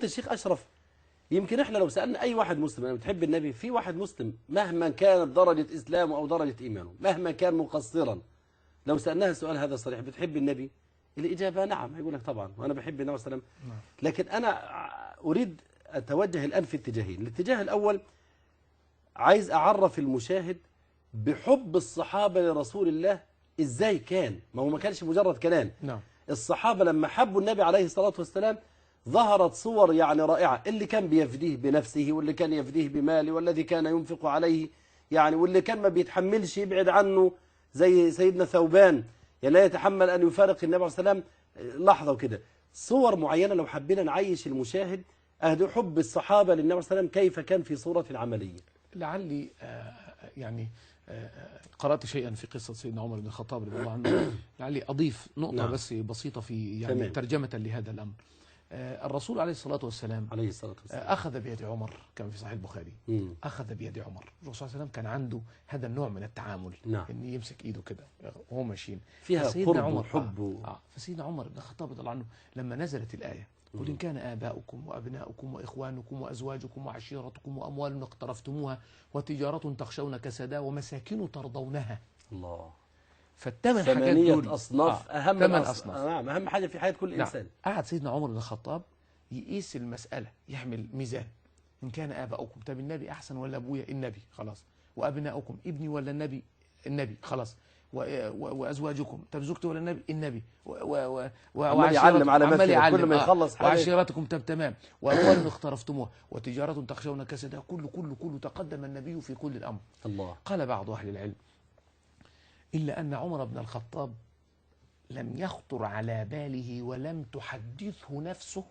الشيخ أشرف، يمكن احنا لو سألنا أي واحد مسلم أنا بتحب النبي، في واحد مسلم مهما كانت درجة إسلامه أو درجة إيمانه، مهما كان مقصرا، لو سألناها السؤال هذا صريح، بتحب النبي؟ الإجابة نعم، هيقول لك طبعا وأنا بحب النبي صلى الله عليه وسلم. لكن أنا أريد أتوجه الآن في اتجاهين. الاتجاه الأول عايز أعرف المشاهد بحب الصحابة لرسول الله إزاي كان، ما هو ما كانش مجرد كلام. نعم. الصحابة لما حبوا النبي عليه الصلاة والسلام ظهرت صور يعني رائعة، اللي كان بيفديه بنفسه، واللي كان يفديه بماله، والذي كان ينفق عليه يعني، واللي كان ما بيتحملش يبعد عنه زي سيدنا ثوبان، يعني لا يتحمل أن يفارق النبي عليه الصلاة والسلام لحظة وكده. صور معينة لو حبينا نعيش المشاهد أهل حب الصحابة للنبي عليه الصلاة والسلام كيف كان في صورة العملية. لعلي يعني قرأت شيئا في قصة سيدنا عمر بن الخطاب رضي الله عنه، لعلي أضيف نقطة نعم. بس بسيطة في يعني تمام. ترجمة لهذا الأمر. الرسول عليه الصلاة والسلام أخذ بيد عمر كما في صحيح البخاري. أخذ بيد عمر. الرسول صلى الله عليه وسلم كان عنده هذا النوع من التعامل، نعم. إن يمسك إيده كده وهو ماشيين فيها قرب وحب. فسيدنا عمر بن الخطاب رضي الله عنه لما نزلت الآية قل إن كان آباؤكم وأبناؤكم وإخوانكم وأزواجكم وعشيرتكم وأموال اقترفتموها وتجارة تخشون كسادها ومساكن ترضونها. الله. فالثمان حاجات دول أصناف، أهم ثمان أصناف، نعم، أهم حاجة في حياة كل إنسان. نعم. قعد سيدنا عمر بن الخطاب يقيس المسألة، يحمل ميزان، إن كان آباؤكم، طب النبي أحسن ولا أبويا؟ النبي، خلاص. وأبناؤكم، ابني ولا النبي؟ النبي، خلاص. وأزواجكم، طب زوجتي ولا النبي؟ النبي. وعشيرتكم، عمال يعلم كل ما يخلص حاجة. وعشيرتكم، طب تمام. وأموال اقترفتموها وتجارة تخشون كسادها، كله كله كله تقدم النبي في كل الأمر. الله. قال بعض أهل العلم إلا أن عمر بن الخطاب لم يخطر على باله ولم تحدثه نفسه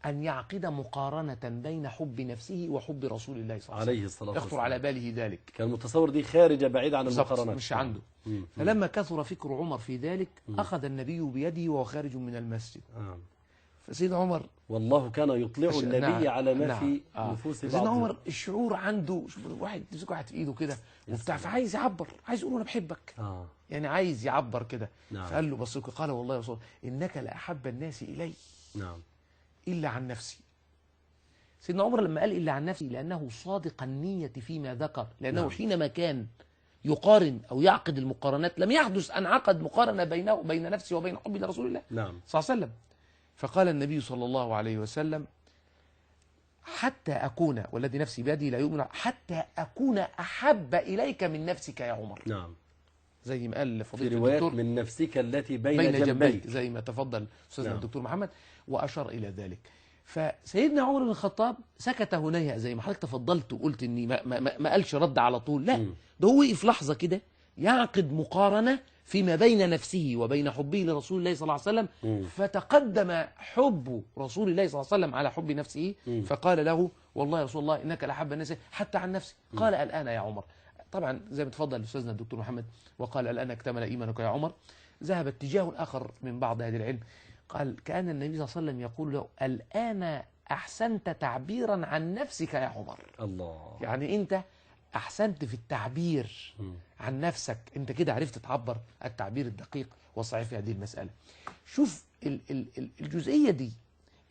أن يعقد مقارنة بين حب نفسه وحب رسول الله صلى الله عليه وسلم. يخطر على باله ذلك. كان المتصور دي خارجة بعيدة عن المقارنات، مش عنده. فلما كثر فكر عمر في ذلك أخذ النبي بيده وهو خارج من المسجد. فسيدنا عمر والله كان يطلع النبي نعم على ما نعم في نفوس بعض. سيدنا عمر الشعور عنده، شوف واحد تمسك واحد في ايده كده وبتاع، فعايز يعبر، عايز يقول انا بحبك، يعني عايز يعبر كده. نعم. فقال له بص، قال والله يا رسول الله انك لاحب الناس الي، نعم، الا عن نفسي. سيدنا عمر لما قال الا عن نفسي لانه صادق النية فيما ذكر، لانه نعم. حينما كان يقارن او يعقد المقارنات لم يحدث ان عقد مقارنة بينه وبين نفسه وبين حبي لرسول الله، نعم، صلى الله عليه وسلم. فقال النبي صلى الله عليه وسلم حتى أكون، والذي نفسي بيده لا يؤمن، حتى أكون أحب إليك من نفسك يا عمر. نعم. زي ما قال فضيلة الدكتور من نفسك التي بين جنبيك، زي ما تفضل أستاذنا نعم. الدكتور محمد وأشار إلى ذلك. فسيدنا عمر بن الخطاب سكت هنيها زي ما حضرتك تفضلت وقلت إني ما قالش رد على طول، لا، ده هو وقف لحظة كده يعقد مقارنة فيما بين نفسه وبين حبه لرسول الله صلى الله عليه وسلم، فتقدم حب رسول الله صلى الله عليه وسلم على حب نفسه. فقال له والله يا رسول الله إنك لأحب الناس حتى عن نفسي. قال الآن يا عمر. طبعا زي ما تفضل أستاذنا الدكتور محمد وقال الآن اكتمل إيمانك يا عمر. ذهب اتجاه آخر من بعض أهل العلم، قال كأن النبي صلى الله عليه وسلم يقول له الآن أحسنت تعبيرا عن نفسك يا عمر. الله. يعني أنت أحسنت في التعبير عن نفسك، أنت كده عرفت تعبر التعبير الدقيق والصحيح في هذه المسألة. شوف الجزئية دي،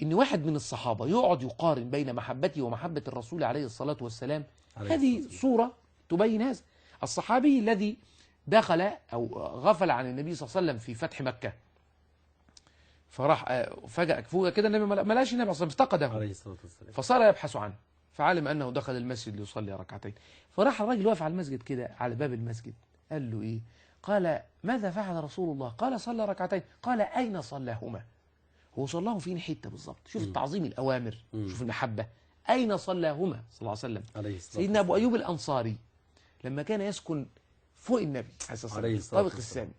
إن واحد من الصحابة يقعد يقارن بين محبته ومحبة الرسول عليه الصلاة والسلام، هذه صورة تبين هذا. الصحابي الذي دخل أو غفل عن النبي صلى الله عليه وسلم في فتح مكة، فراح فجأة فوق كده النبي ما لقاش النبي صلى الله عليه وسلم، افتقده عليه الصلاة والسلام، فصار يبحث عنه، فعلم أنه دخل المسجد ليصلي ركعتين. فراح الراجل واقف على المسجد كده، على باب المسجد، قال له إيه؟ قال ماذا فعل رسول الله؟ قال صلى ركعتين. قال أين صلاهما؟ هو صلاهم فين حتة بالظبط؟ شوف التعظيم الأوامر، شوف المحبة، أين صلاهما صلى الله عليه وسلم. سيدنا أبو أيوب الأنصاري لما كان يسكن فوق النبي عليه الصلاة والسلام، الطابق الثاني،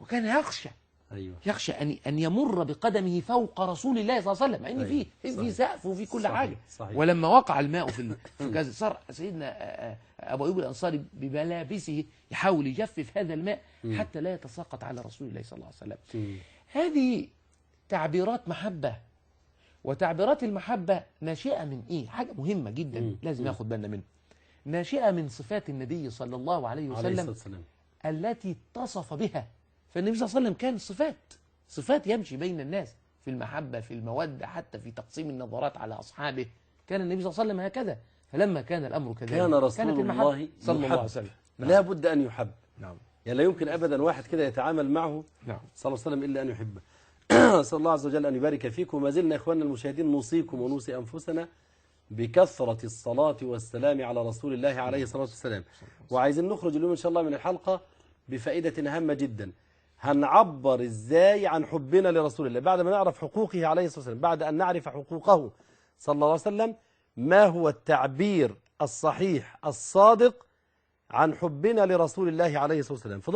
وكان يخشى، أيوة، يخشى أن يمر بقدمه فوق رسول الله صلى الله عليه وسلم، مع إن في سقف وفي كل صحيح حاجة. صحيح. ولما وقع الماء في كذا، صار سيدنا أبو أيوب الأنصاري بملابسه يحاول يجفف هذا الماء حتى لا يتساقط على رسول الله صلى الله عليه وسلم. هذه تعبيرات محبة، وتعبيرات المحبة ناشئة من إيه؟ حاجة مهمة جدا لازم ناخد بالنا منها، ناشئة من صفات النبي صلى الله عليه وسلم التي اتصف بها. فالنبي صلى الله عليه وسلم كان صفات يمشي بين الناس، في المحبة، في المودة، حتى في تقسيم النظرات على أصحابه. كان النبي صلى الله عليه وسلم هكذا. فلما كان الأمر كذلك كان رسول الله صلى الله عليه وسلم لا بد أن يحب. نعم. يعني لا يمكن أبدا واحد كده يتعامل معه نعم. صلى الله عليه وسلم إلا أن يحبه. أسأل الله عز وجل أن يبارك فيكم. وما زلنا إخواننا المشاهدين نوصيكم ونوصي أنفسنا بكثرة الصلاة والسلام على رسول الله عليه الصلاة والسلام. وعايزين نخرج اليوم إن شاء الله من الحلقة بفائدة هامة جدا. هنعبر إزاي عن حبنا لرسول الله بعد ما نعرف حقوقه عليه الصلاة والسلام، بعد أن نعرف حقوقه صلى الله عليه وسلم، ما هو التعبير الصحيح الصادق عن حبنا لرسول الله عليه الصلاة والسلام؟ فضلت